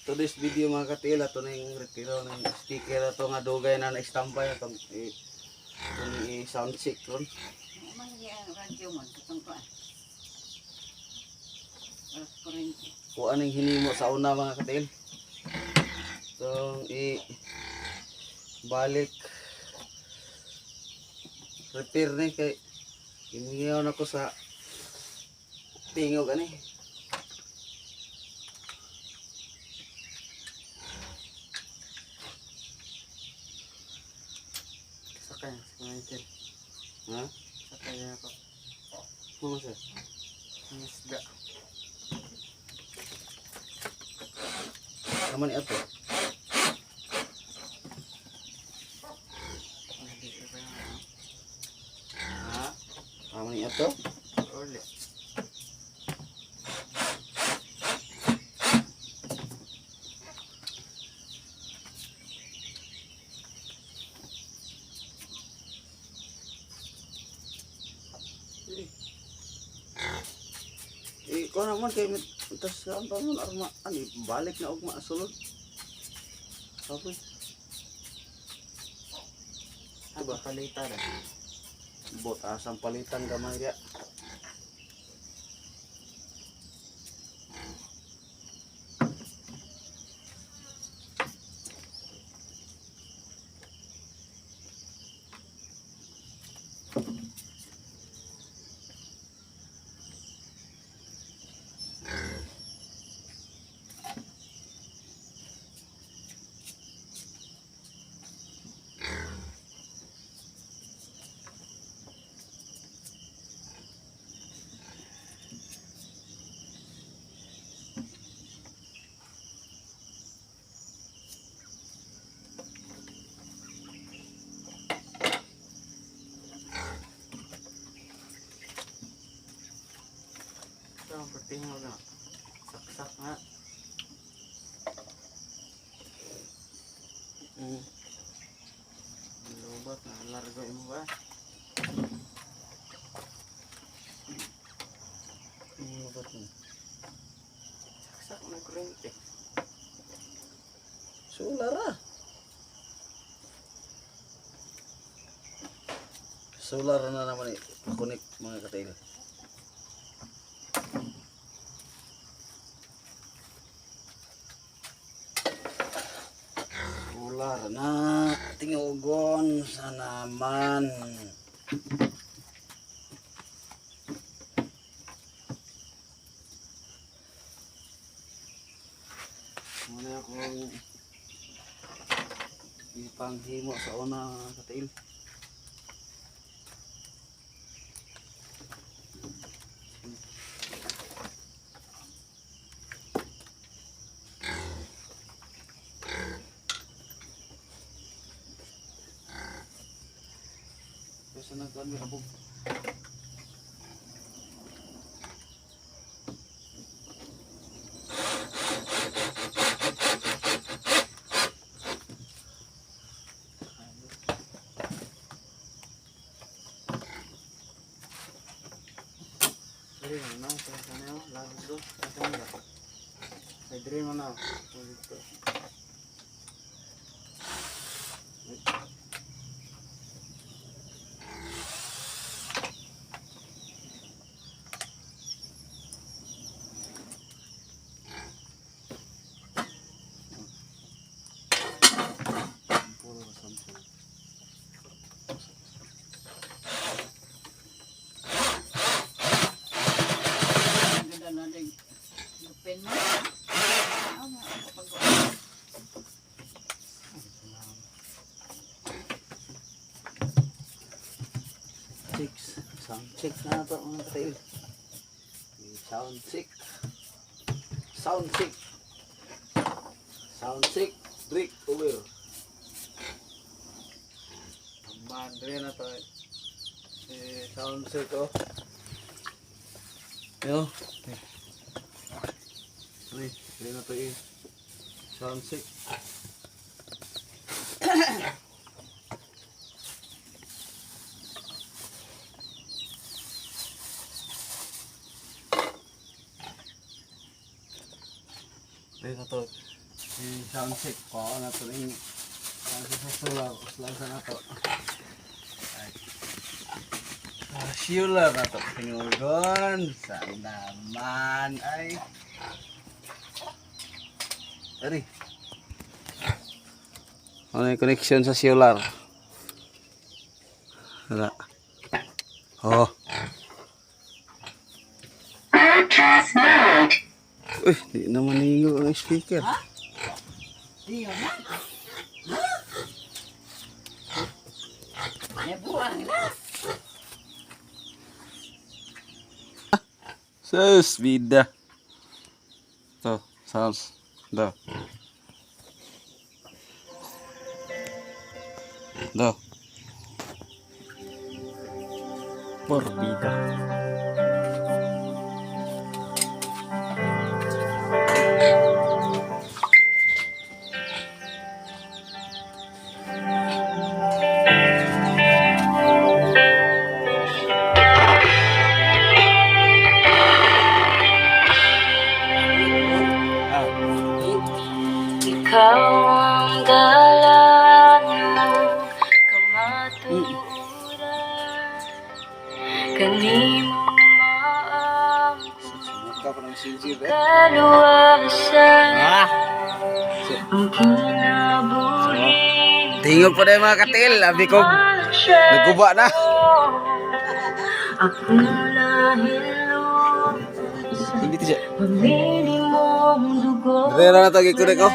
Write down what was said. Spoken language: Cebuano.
Today's video, mga katiil, ato ning retiro ng sticker ato nga dugay na na-standby atong i ato ning i-sound check ron. Man ang radyo man katong kuan. Alas 40. Kuha ning hinimo sa una, mga katiil. Itong i balik repair ni kay imingaw na ko sa tingog ani. Sakay, sa Michael. Ha? Sakay na ako. Ano, sir? Ang isda. Naman ni ato. Ang dito pa yung ano. Ha? Tama ni ato? Uli. Eh, ko naman kay tas ang pa man arma ani balik na ugma sulod. Kapoy. Ito ba? Palitan eh. Bot asang palitan gamay dia. Ito ang pagtingog nga. Saksak nga. Lubot na. Largo mo ba? Lubot na. Saksak na kurente. Solar ah. Solar na naman eh. Connect, mga katail. Solar na tingugon sa naman. Muna akong ipanghimo sa una, mga katail. Basta nagkuhan may abog. Diri mo na. Sa kanyo. Largo. Sa kanyo. Ay, diri mo na. Dito. Sampol, sampol. Ang ganda na din. Lupin mo. Ah, nga, pag Checks. Sound check na ito, mga katail. Sound check. Sound check. Sound check. Break over. Ang madre na to. Eh, sound check oh. Yo. Ano eh, na to eh. Sound check. Ayun na to. I-sound check ko na to ning sound check sa solar uslan sa nato. Ay. Ah, solar na to tinugon sa naman ay. Ari. Ano yung connection sa solar? Wala. Oh. Uy, di naman ningo ang speaker. Diyo na. Nabuang na. Sus, bida. To, sounds. Do. Do. Por bida. Ikaw ang dalan ng kamatuoran. Kanimo maamko Subuka pa ng sinjir eh. kaluwasan. Ah! Ang kinabuhi Tingog pa na yung mga katil. Abi ko, nagguba na. Ako lahilo Hindi siya. sa pamili mong dugo. Dire na to, gikunik ko.